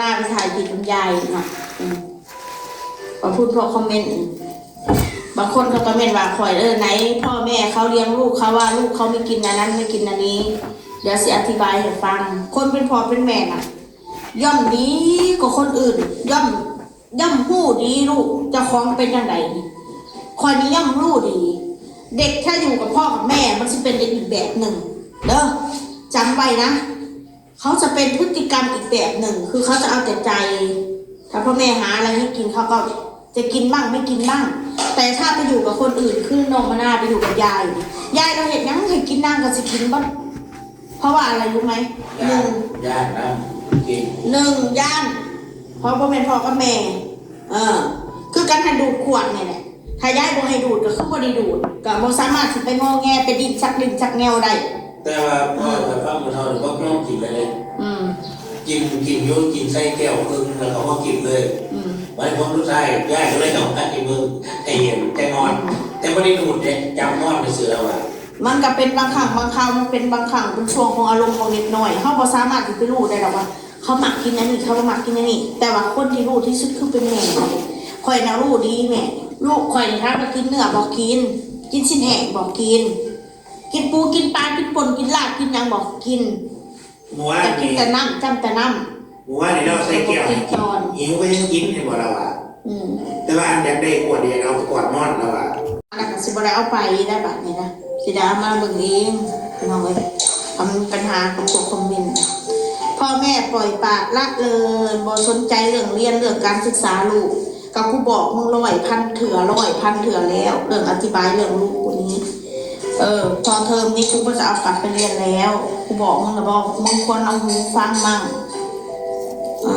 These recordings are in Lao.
ລາໄປຖ່າຍຄລິບກັບຍາຍເນາະ ອືມ ຂອບຄຸນພວກຄອມເມັນ ບາງຄົນເຂົາກໍເມັນວ່າຂ້ອຍ ເອີ ໃນພໍ່ແມ່ເຂົາລ້ຽງລູກ ເຂົາວ່າລູກເຂົາໄມ່ກິນອັນນັ້ນ ໄມ່ກິນອັນນີ້ ດຽວຊິອະທິບາຍໃຫ້ຟັງ. ຄົນເປັນພໍ່ເປັນແມ່ນະ ຍ່ອມດີກວ່າຄົນອື່ນ ຍ່ອມ ຍ່ອມຮູ້ດີລູກເຈົ້າຂອງເປັນຈັ່ງໃດ. ຂ້ອຍນີ້ຍ່ອມຮູ້ດີ ເດັກຖ້າຢູ່ກັບພໍ່ກັບແມ່ ມັນຊິເປັນເດັກອີກແບບໜຶ່ງເດີ ຈຳໄວ້ນະ. ເຂົາຈະເປັນພຶດຕິກຳອີກແບບໜຶ່ງ ຄືເຂົາຈະເອົາແຕ່ໃຈ ຖ້າພໍ່ແມ່ຫາອະໄລໃຫ້ກິນ ເຂົາກໍຈະກິນບ້າງ ໄມ່ກິນບ້າງ. ແຕ່ຖ້າໄປຢູ່ກັບຄົນອື່ນ ຄືນ້ອງມະນາໄປຢູ່ກັບຍາຍ ຍາຍລາວເຮັດຫຍັງໃຫ້ກິນ ນາງກໍຊິກິນເບິດ. ເພາະວ່າອະໄລຮູ້ໄໝ? ໜຶ່ງ ຢ້ານນຳກິນ ໜຶ່ງ ຢ້ານ ເພາະບໍ່ແມ່ນພໍ່ກັບແມ່ ເອີ ຄືກັນຫັ້ນ ດູດຂວດນີ້ແຫຼະ. ຖ້າຍາຍບໍ່ໃຫ້ດູດ ກໍຄືບໍ່ໄດ້ດູດ ກໍບໍ່ສາມາດຊິໄປງໍແງ ໄປດີ້ນຊັກດິ້ນຊັກແງວໄດ້. ແຕ່ວ່າ ເອີ ພໍ່ຂ້ອຍຟັງມື້ເຊົ້ານີ້ ບໍ່ຍອມກິນເລີຍເດ້. ອືມ ກິນ ກິນຢູ່ ກິນໃສ່ແກ້ວເຄິ່ງ ແລ້ວກໍບໍ່ກິນເລີຍ. ອືມ ບາດນີ້ຜົນສຸດທ້າຍ ຍາຍກໍເລີຍຕ້ອງຕັດໃຫ້ເບິ່ງ ໃຫ້ເຫັນແຕ່ງອນ ແຕ່ບໍ່ໄດ້ດູດເດ້ ຈັບງອນຊື່ໆ ແລ້ວວ່າ. ມັນກໍເປັນບາງຄັ້ງບາງຄາວ ມັນເປັນບາງຄັ້ງ ເປັນຊ່ວງຂອງອາລົມຂອງເດັກນ້ອຍ ເຮົາບໍ່ສາມາດຊິໄປຮູ້ໄດ້ດອກວ່າ ເຂົາມັກກິນອັນນີ້ ເຂົາບໍ່ມັກກິນອັນນີ້. ແຕ່ວ່າຄົນທີ່ຮູ້ທີ່ສຸດຄືເປັນແມ່. ຂ້ອຍນະຮູ້ດີແມ່ ລູກຂ້ອຍນີ້ ຖາມວ່າກິນເນື້ອບໍ່? ກິນ. ກິນຊີ້ນແຫ້ງບໍ່? ກິນ. ກິນປູ ກິນປາ ກິນປົ່ນ ກິນລາບ ກິນຫຍັງບໍ່? ກິນ. ມື້ວານ ແຕ່ກິນແຕ່ນ້ຳ ຈ້ຳແຕ່ນ້ຳ. ມື້ວານນີ້ລາວໃສ່ແກ້ວໃຫ້ກິນ ຫິວກໍຍັງກິນ ເຫັນບໍ່ລາວວ່າ. ອືມ ແຕ່ວ່າອັນຢາກໄດ້ກວດນີ້ ເອົາໄປກວດນອນລາວວ່າ. ແລ້ວກໍຊິບໍ່ໄດ້ເອົາໄປໄດ້ບາດນີ້ນະ ຊິໄດ້ເອົາມາເບິ່ງເອງ ພີ່ນ້ອງເອີຍ. ຄຳ ບັນຫາຂອງພວກຄອມເມັນ ພໍ່ແມ່ປ່ອຍປະລະເລີນ ບໍ່ສົນໃຈເລື່ອງຮຽນ ເລື່ອງການສຶກສາລູກ. ກໍກູບອກມຶງຮ້ອຍພັນເທື່ອ ຮ້ອຍພັນເທື່ອແລ້ວ ເລື່ອງອະທິບາຍເລື່ອງລູກກູນີ້. ເອີ ພໍເທີມນີ້ກູບໍ່ຈະເອົາກັບໄປຮຽນແລ້ວ ກູບອກມຶງແລ້ວບໍ່? ມຶງຄວນເອົາຫູຟັງໝັ້ງ ເອີ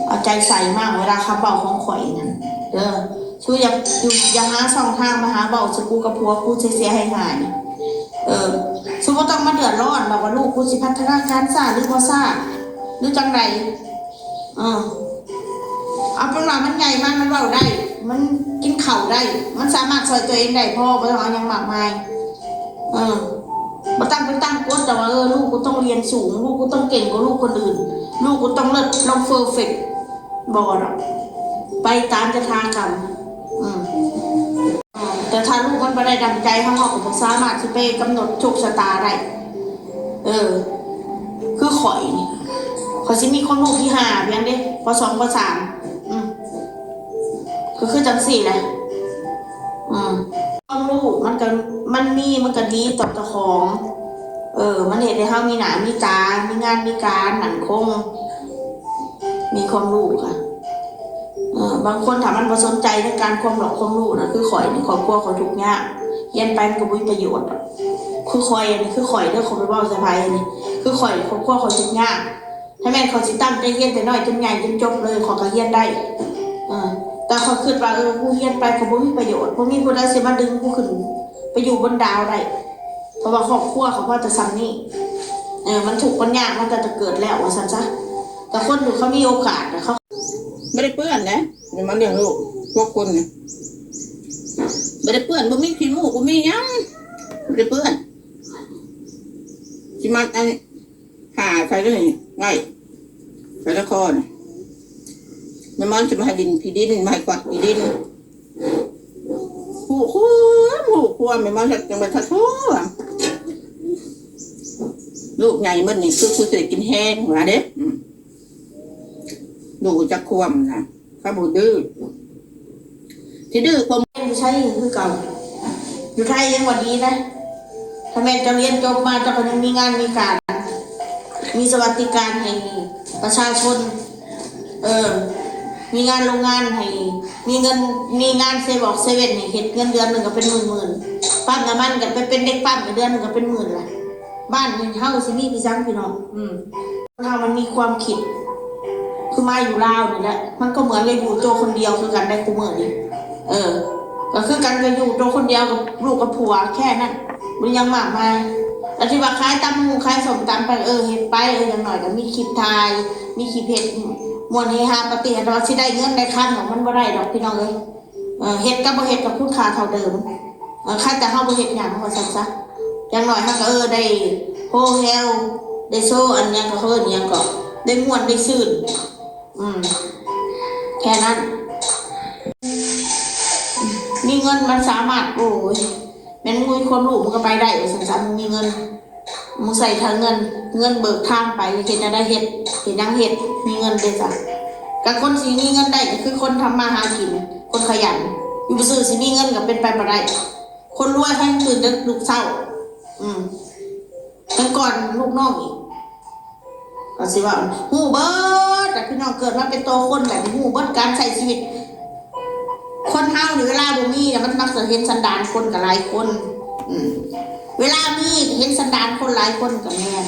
ເອົາໃຈໃສ່ໝັ້ງ ເວລາຄຳເວົ້າຂອງຂ້ອຍນັ້ນເດີ. ສູຢ່າ ຢ່າຫາຊ່ອງທາງມາຫາເວົ້າໃສ່ກູກັບຜົວກູເສຍໆຫາຍໆ. ເອີ ສູບໍ່ຕ້ອງມາເດືອດຮ້ອນດອກວ່າລູກກູຊິພັດທະນາການຊ້າ ຫຼືບໍ່ຊ້າ ຫຼືຈັ່ງໃດ. ເອີ ເອົາເປັນວ່າມັນໃຫຍ່ມາ ມັນເວົ້າໄດ້ ມັນກິນເຂົ້າໄດ້ ມັນສາມາດຊ່ອຍຕົວເອງໄດ້ພໍ ບໍ່ຕ້ອງເອົາຫຍັງມາກມາຍ. ເອີ ບໍ່ຕ້ອງໄປຕັ້ງກົດດອກວ່າ ເອີ ລູກກູຕ້ອງຮຽນສູງ ລູກກູຕ້ອງເກັ່ງກວ່າລູກຄົນອື່ນ ລູກກູຕ້ອງເລີດ ຕ້ອງເຟີເຟັກ ບໍ່ດອກ ໄປຕາມຈະທາກຳ. ອືມ ແຕ່ຖ້າລູກມັນບໍ່ໄດ້ດັ່ງໃຈເຮົາ ເຮົາກໍບໍ່ສາມາດຊິໄປກຳນົດໂຊກຊະຕາໄດ້. ເອີ ຄືຂ້ອຍນີ້ ຂ້ອຍຊິມີຄວາມຮູ້ທີຫ້າພຽງເດ້ ປໍສອງ ປໍສາມ ອືມ ກໍຄືຈັ່ງຊີ້ແຫຼະ. ອືມ ຄວາມຮູ້ມັນກໍ ມັນມີ ມັນກໍດີຕໍ່ເຈົ້າຂອງ. ເອີ ມັນເຮັດໃຫ້ເຮົາມີໜ້າມີຕາ ມີງານມີການໝັ້ນຄົງ ມີຄວາມຮູ້ກະ ເອີ ບາງຄົນຖ້າມັນບໍ່ສົນໃຈໃນການຄວາມຫຼອກຄວາມຮູ້ນະ ຄືຂ້ອຍນີ້ ຄອບຄົວຂ້ອຍທຸກຍາກ ຮຽນໄປມັນກໍບໍ່ມີປະໂຫຍດດອກ. ຄືຂ້ອຍນີ້ ຄືຂ້ອຍເດີ ຂ້ອຍບໍ່ເວົ້າໃສ່ໃຜນີ້ ຄືຂ້ອຍ ຄອບຄົວຂ້ອຍທຸກຍາກ. ຖ້າແມ່ນຂ້ອຍຊິຕັ້ງໃຈຮຽນແຕ່ນ້ອຍຈົນໃຫຍ່ຈົນຈົບເລີຍ ຂ້ອຍກໍຮຽນໄດ້. ເອີ ແຕ່ຂ້ອຍຄິດວ່າ ເອີ ກູຮຽນໄປກໍບໍ່ມີປະໂຫຍດ ບໍ່ມີຜູ້ໃດຊິມາດຶງກູຂຶ້ນໄປຢູ່ບົນດາວໄດ້. ເພາະວ່າຄອບຄົວເຂົາພໍແຕ່ສ່ຳນີ້ ເອີ ມັນທຸກມັນຍາກມາຕັ້ງແຕ່ເກີດແລ້ວ ວ່າຊັ້ນຊະ. ແຕ່ຄົນທີ່ເຂົາມີໂອກາດ ເຂົາ ບໍ່ໄດ້ເປື້ອນເດ້ ມາລ້ຽງລູກ ພວກຄົນນີ້ ບໍ່ໄດ້ເປື້ອນ ບໍ່ມີຂີ້ມູກ ບໍ່ມີຫຍັງ ບໍ່ໄດ້ເປື້ອນ. ຊິມາອັນ ຫາໃສ່ເລີຍ ໄວ້ໃສ່ລະຄອນ ແມ່ມອນຊິມາໃຫ້ດິນ ທີ່ດິນ ມາໃຫ້ກວາດທີ່ດິນ. ຮູ້ຄວາມ ຮູ້ຄວາມ ແມ່ນບໍ່? ຈັກ ຈັ່ງວ່າຖ້າໂທ ລູກໃຫຍ່ໝົດນີ້ ຄື ຄືຊິໄດ້ກິນແຮງວ່າເດ້. ອືມ ລູກຮູ້ຈັກຄວາມນະ ເຂົາບໍ່ດື້ ຊິດື້ຄວາມ ຢູ່ໄທຄືເກົ່າ ຢູ່ໄທຍັງວ່າດີນະ. ຖ້າແມ່ນເຈົ້າຮຽນຈົບມາ ເຈົ້າກໍຍັງມີງານມີການ ມີສະຫວັດດີການໃຫ້ປະຊາຊົນ ເອີ ມີງານໂລງງານໃຫ້ ມີເງິນ ມີງານເຊບອກເຊເວັນໃຫ້ເຮັດ ເງິນເດືອນໜຶ່ງກໍເປັນໝື່ນໆ. ປ້ຳນ້ຳມັນກໍໄປເປັນເດັກປ້ຳ ເດືອນໜຶ່ງກໍເປັນໝື່ນລະ. ບ້ານເຮົາຊິມີຄືຫຍັງພີ່ນ້ອງ? ອືມ ຄົນເຮົາມັນມີຄວາມຄິດ ຄືມາຢູ່ລາວນີ້ແຫຼະ ມັນກໍເໝືອນກັບຢູ່ໂຕຄົນດຽວຄືກັນໄດ໋ຄູ່ມື້ນີ້. ເອີ ກໍຄືກັນກັບຢູ່ໂຕຄົນດຽວກັບລູກກັບຜົວແຄ່ນັ້ນ ບໍ່ມີຫຍັງມາກມາຍ. ແລ້ວທີ່ວ່າຂາຍຕຳຫຸ່ງຂາຍສົ້ມຕຳໄປ ເອີ ເຮັດໄປ ເອີ ຢ່າງໜ້ອຍກໍມີຄລິບຖ່າຍ ມີຄລິບເຮັດ ມ່ວນເຮຮາປາຕີ້. ແຕ່ວ່າຊິໄດ້ເງິນໄດ້ຄຳ ມັນບໍ່ໄດ້ດອກພີ່ນ້ອງເອີຍ. ເອີ ເຮັດກັບບໍ່ເຮັດກໍຄຸນຄ່າເທົ່າເດີມ. ເອີ ຄັນແຕ່ເຮົາບໍ່ເຮັດຫຍັງວ່າຊັ້ນຊະ ຢ່າງໜ້ອຍເຮົາກໍ ເອີ ໄດ້ໂຮແຮວ ໄດ້ໂຊ ອັນຫຍັງ ເຂົາເອີ້ນຫຍັງເກາະ ໄດ້ມ່ວນໄດ້ຊື່ນ. ອືມ ແຄ່ນັ້ນ. ມີເງິນມັນສາມາດ ໂອ້ຍ ແມ່ນມຶງມີຄວາມຮູ້ ມຶງກໍໄປໄດ້ ວ່າຊັ້ນຊະ. ມຶງມີເງິນ ມຶງໃຊ້ທາງເງິນ ເງິນເບີກທາງໄປ ເຮັດແນວໃດເຮັດ ເຮັດຫຍັງເຮັດ ມີເງິນເດ້ຊະ. ກະຄົນຊິມີເງິນໄດ້ ກໍຄືຄົນທຳມາຫາກິນ ຄົນຂະຫຍັນ. ຢູ່ຊື່ໆ ຊິມີເງິນກໍເປັນໄປບໍ່ໄດ້. ຄົນລວຍໃຜຕື່ນແຕ່ລຸກເຊົ້າ ອືມ ຍັງກ່ອນລູກນ້ອງອີກ. ກໍຊິເວົ້າ ຮູ້ເບິດແຫຼະພີ່ນ້ອງ ເກີດມາເປັນໂຕຄົນແບບນີ້ ຮູ້ເບິດການໃຊ້ຊີວິດ. ຄົນເຮົານີ້ເວລາບໍ່ມີນະ ມັນມັກຈະເຫັນສັນດານຄົນກໍຫຼາຍຄົນ. ອືມ ເວລາມີເຫັນສັນດານຄົນຫຼາຍຄົນກໍແມ່ນ.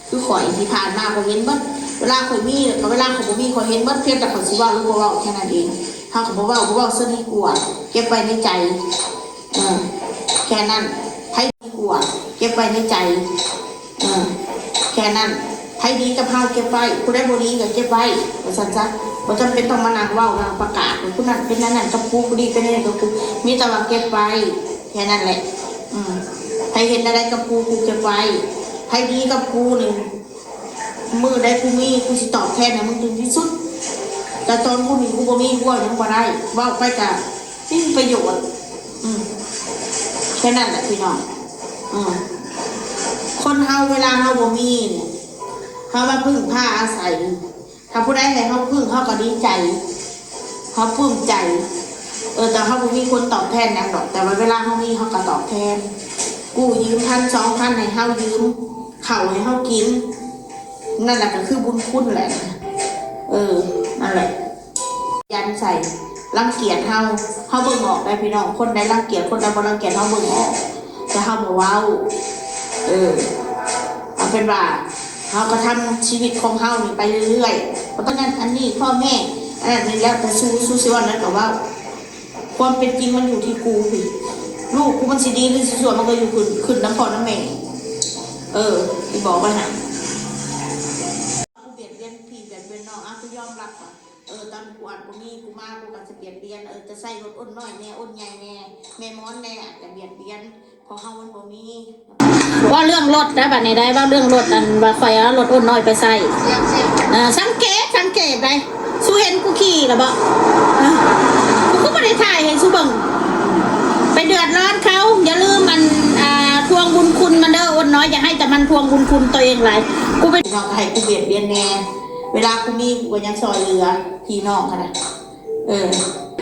ຄືຂ້ອຍທີ່ຜ່ານມາ ຂ້ອຍເຫັນເບິດ. ເວລາຂ້ອຍມີ ແລ້ວກໍເວລາຂ້ອຍບໍ່ມີ ຂ້ອຍເຫັນເບິດ. ພຽງແຕ່ຂ້ອຍຊິເວົ້າ ຫຼື ບໍ່ເວົ້າ ແຄ່ນັ້ນເອງ. ເຮົາກໍບໍ່ເວົ້າ ບໍ່ເວົ້າຊະດີກວ່າ ເກັບໄວ້ໃນໃຈ. ເອີ ແຄ່ນັ້ນ. ໃຜດີກວ່າ ເກັບໄວ້ໃນໃຈ. ເອີ ແຄ່ນັ້ນ. ໃຜດີກັບເຮົາເກັບໄວ້ ຜູ້ໃດບໍ່ດີກໍເກັບໄວ້ ວ່າຊັ້ນຊະ. ບໍ່ຈຳເປັນຕ້ອງມານັ່ງເວົ້າ ນັ່ງປະກາດວ່າຜູ້ນັ້ນເປັນອັນນັ້ນກັບກູ ຜູ້ນີ້ເປັນອັນນີ້ກັບກູ. ມີແຕ່ວ່າເກັບໄວ້ ແຄ່ນັ້ນແຫຼະ. ອືມ ໃຜເຮັດແນວໃດກັບກູ ກູເກັບໄວ້. ໃຜດີກັບກູນີ້ ມື້ໃດກູມີ ກູຊິຕອບແທນໃຫ້ມຶງເຖິງທີ່ສຸດ. ແຕ່ຕອນກູມີ ກູບໍ່ມີ ກູເວົ້າຫຍັງບໍ່ໄດ້ ເວົ້າໄປກະ ຊິມີປະໂຫຍດ. ອືມ ແຄ່ນັ້ນແຫຼະພີ່ນ້ອງ. ອືມ ຄົນເຮົາເວລາເຮົາບໍ່ມີນີ້ ເຮົາມາເພິ່ງພາອາໄສ. ຖ້າຜູ້ໃດໃຫ້ເຮົາເພິ່ງ ເຮົາກໍດີໃຈ ເຮົາປຶ້ມໃຈ. ເອີ ແຕ່ເຮົາບໍ່ມີຜົນຕອບແທນຫຍັງດອກ ແຕ່ວ່າເວລາເຮົາມີ ເຮົາກໍຕອບແທນ. ກູ້ຢືມພັນສອງພັນ ໃຫ້ເຮົາຢືມເຂົ້າໃຫ້ເຮົາກິນ ນັ້ນແຫຼະກໍຄືບຸນຄຸນແຫຼະ. ເອີ ນັ້ນແຫຼະ ຍັນໃສ່ ລັງກຽດເຮົາ ເຮົາເບິ່ງອອກໄດ໋ພີ່ນ້ອງ. ຄົນໃດລັງກຽດ ຄົນໃດບໍ່ລັງກຽດ ເຮົາເບິ່ງອອກ ແຕ່ເຮົາບໍ່ເວົ້າ. ເອີ ເອົາເປັນວ່າ ເຮົາກໍທຳຊີວິດຂອງເຮົານີ້ໄປເລື້ອຍໆ ບໍ່ຕ້ອງນັ້ນອັນນີ້ ພໍ່ແມ່ອັນນັ້ນນີ້ ແລ້ວແຕ່ຊູ ຊູຊິເວົ້າແນວໃດກໍເວົ້າ. ຄວາມເປັນຈິງມັນຢູ່ທີ່ກູພີ້ ລູກກູມັນຊິດີຫຼືຊິຊົ່ວ ມັນກໍຢູ່ຂຶ້ນ ຂຶ້ນນຳພໍ່ນຳແມ່. ເອີ ຊິບອກໄວ້ໃຫ້ ກູບຽດບຽນພີ່ບຽດບຽນນ້ອງ ອະ ກູຍອມຮັບວ່າ ເອີ ຕອນກູອາດບໍ່ມີ ກູມາ ກູກໍຈະບຽດບຽນ ເອີ ຈະໃຊ້ລົດອົນນ້ອຍແດ່ ອົນໃຫຍ່ແດ່ ແມ່ໝອນແດ່ ອາດຈະບຽດບຽນ ເພາະເຮົາມັນບໍ່ມີ. ເວົ້າເລື່ອງລົດໄດ໋ ບາດນີ້ໄດ໋ ເວົ້າເລື່ອງລົດ ອັນວ່າຂ້ອຍເອົາລົດອົນນ້ອຍໄປໃຊ້. ເອີ ສັງເກດ ສັງເກດໄດ໋ ຊູເຫັນກູຂີ່ລະບໍ? ເອີ ກູຄືບໍ່ໄດ້ຖ່າຍໃຫ້ຊູເບິ່ງ ໄປເດືອດຮ້ອນເຂົາ. ຢ່າລືມ ອັນ ອ່າ ທວງບຸນຄຸນມັນເດີ ອົນນ້ອຍ ຢ່າໃຫ້ແຕ່ມັນທວງບຸນຄຸນໂຕເອງຫຼາຍ. ກູເປັນ ເນາະ ໃຫ້ກູບຽດບຽນແດ່ ເວລາກູມີ ກູກໍຍັງຊ່ອຍເຫຼືອພີ່ນ້ອງຫັ້ນນະ. ເອີ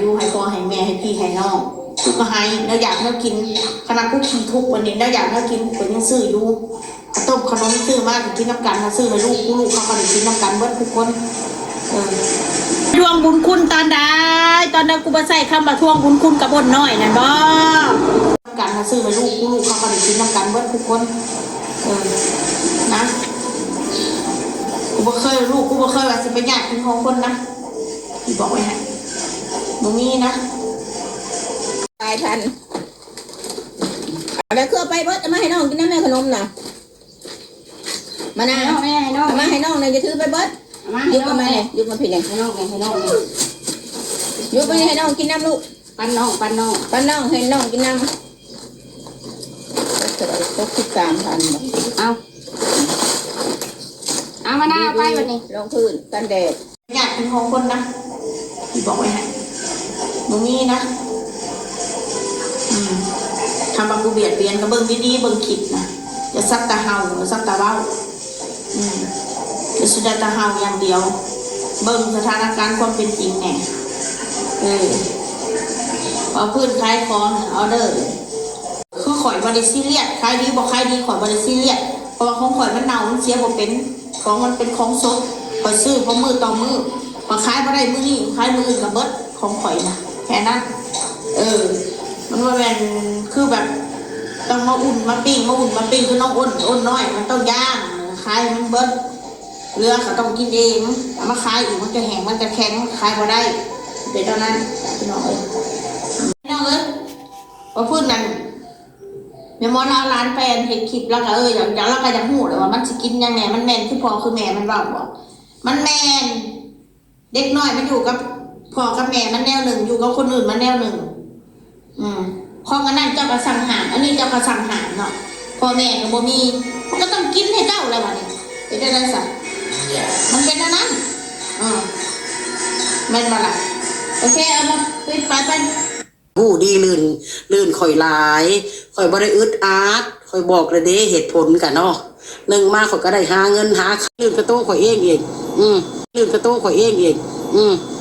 ຢູ່ໃຫ້ພໍ່ໃຫ້ແມ່ ໃຫ້ພີ່ໃຫ້ນ້ອງ ກູກໍໃຫ້ ແນວຢາກແນວກິນ. ຂະໜາດກູຂີ້ທຸກປານນີ້ ແນວຢາກແນວກິນ ກູກໍຍັງຊື້ຢູ່. ເຂົ້າຕົ້ມຂະໜົມຊື້ມາກໍກິນນຳກັນ ມາຊື້ໃຫ້ລູກກູ ລູກເຂົາກໍໄດ້ກິນນຳກັນເບິດທຸກຄົນ. ເອີ ທວງບຸນຄຸນຕອນໃດ? ຕອນໃດກູບໍ່ໃຊ້ຄຳວ່າທວງບຸນຄຸນກັບອົນນ້ອຍນັ້ນບໍ? ນຳກັນ ມາຊື້ໃຫ້ລູກກູ ລູກເຂົາກໍໄດ້ກິນນຳກັນເບິດທຸກຄົນ. ເອີ ນະ ກູບໍ່ເຄີຍ ລູກກູບໍ່ເຄີຍວ່າຊິໄປຍາກກິນຂອງຄົນນະ. ຊິບອກໄວ້ໃຫ້ ບໍ່ມີນະ. ຫຼາຍພັນ ເອົາແລ້ວຄືເອົາໄປເບິດ ເອົາມາໃຫ້ນ້ອງກິນນຳແມ່ ຂະໜົມນະ. ມານາ ໃຫ້ນ້ອງແນ່ ໃຫ້ນ້ອງ ເອົາມາໃຫ້ນ້ອງແນ່ ຢ່າຖືໄປເບິດ. ເອົາມາໃຫ້ນ້ອງແນ່ ຍົກມາພີ້ແນ່ ໃຫ້ນ້ອງແນ່ ໃຫ້ນ້ອງແນ່ ຍົກມາໃຫ້ນ້ອງກິນນຳລູກ. ປັນນ້ອງ ປັນນ້ອງ ປັນນ້ອງ ໃຫ້ນ້ອງກິນນຳ. ເທົ່າໃດ? ຫົກສິບສາມພັນບໍ? ເອົາ ເອົາມານາ ເອົາໄປບັດນີ້ ລອງພື້ນກັນແດດ. ຍາກເປັນຂອງຄົນນະ ຊິບອກໄວ້ໃຫ້ ບໍ່ມີນະ. ອືມ ຄຳວ່າກູບຽດບຽນ ກໍເບິ່ງດີໆ ເບິ່ງຄລິບນະ ຢ່າສັກແຕ່ເຫົ່າ ຢ່າສັກແຕ່ເວົ້າ. ອືມ ຢ່າສຸດແຕ່ເຫົ່າຢ່າງດຽວ ເບິ່ງສະຖານະການຄວາມເປັນຈິງແດ່. ເອີ ເວົ້າພື້ນຂາຍຂອງ ອອເດີ ຄືຂ້ອຍບໍ່ໄດ້ຊີຣຽສ ຂາຍດີບໍ່ຂາຍດີ ຂ້ອຍບໍ່ໄດ້ຊີຣຽສ ເພາະວ່າຂອງຂ້ອຍມັນເນົ່າ ມັນເສຍບໍ່ເປັນ ຂອງມັນເປັນຂອງສົດ ຂ້ອຍຊື້ເພາະມື້ຕໍ່ມື້ ຂ້ອຍຂາຍບໍ່ໄດ້ມື້ນີ້ ຂາຍມື້ອື່ນກໍເບິດ ຂອງຂ້ອຍນະ ແຄ່ນັ້ນ. ເອີ ມັນບໍ່ແມ່ນຄືແບບຕ້ອງມາອຸ່ນມາປີ້ງ ມາອຸ່ນມາປີ້ງ ຄືນ້ອງອົນ ອົນນ້ອຍ ມັນຕ້ອງຍ່າງ ຂາຍໃຫ້ມັນເບິດ ເຫຼືອກໍຕ້ອງກິນເອງ ເອົາມາຂາຍອີກ ມັນກໍແຫ້ງ ມັນກໍແຂງ ຂາຍບໍ່ໄດ້ ເປັນເທົ່ານັ້ນ ພີ່ນ້ອງເອີຍ ພີ່ນ້ອງເອີຍ. ວ່າພື້ນນັ້ນ ແມ່ໝອນລາວເອົາຫຼານໄປເຮັດຄລິບ ລາວກໍ ເອີ ຢາກ ຢາກ ລາວກໍຢາກຮູ້ແຫຼະວ່າມັນຊິກິນຫຍັງແດ່ ມັນແມ່ນຄືພໍ່ຄືແມ່ມັນເວົ້າບໍ່? ມັນແມ່ນ ເດັກນ້ອຍມັນຢູ່ກັບພໍ່ກັບແມ່ມັນແນວໜຶ່ງ ຢູ່ກັບຄົນອື່ນມັນແນວໜຶ່ງ. ອືມ ຂອງອັນນັ້ນເຈົ້າກໍສັ່ງຫ້າມ ອັນນີ້ເຈົ້າກໍສັ່ງຫ້າມເນາະ ພໍ່ແມ່ກໍບໍ່ມີ ມັນກໍຕ້ອງກິນໃຫ້ເຈົ້າແລ້ວບັດນີ້ ເຮັດຈັ່ງໃດຊະ? ມັນເປັນແນວນັ້ນ. ເອີ ແມ່ນບໍ່ລະ? ໂອເຄ ເອົາມາ ໄປ ໄປ ໄປ. ຮູ້ດີ ລື່ນ ລື່ນຂ້ອຍຫຼາຍ ຂ້ອຍບໍ່ໄດ້ອຶດອັດ ຂ້ອຍບອກແລ້ວເດ້ ເຫດຜົນກະເນາະ ໜຶ່ງມາຂ້ອຍກະໄດ້ຫາເງິນຫາ ລື່ນກະໂຕຂ້ອຍເອງອີກ ອືມ ລື່ນກະໂຕຂ້ອຍເອງອີກ ອືມ.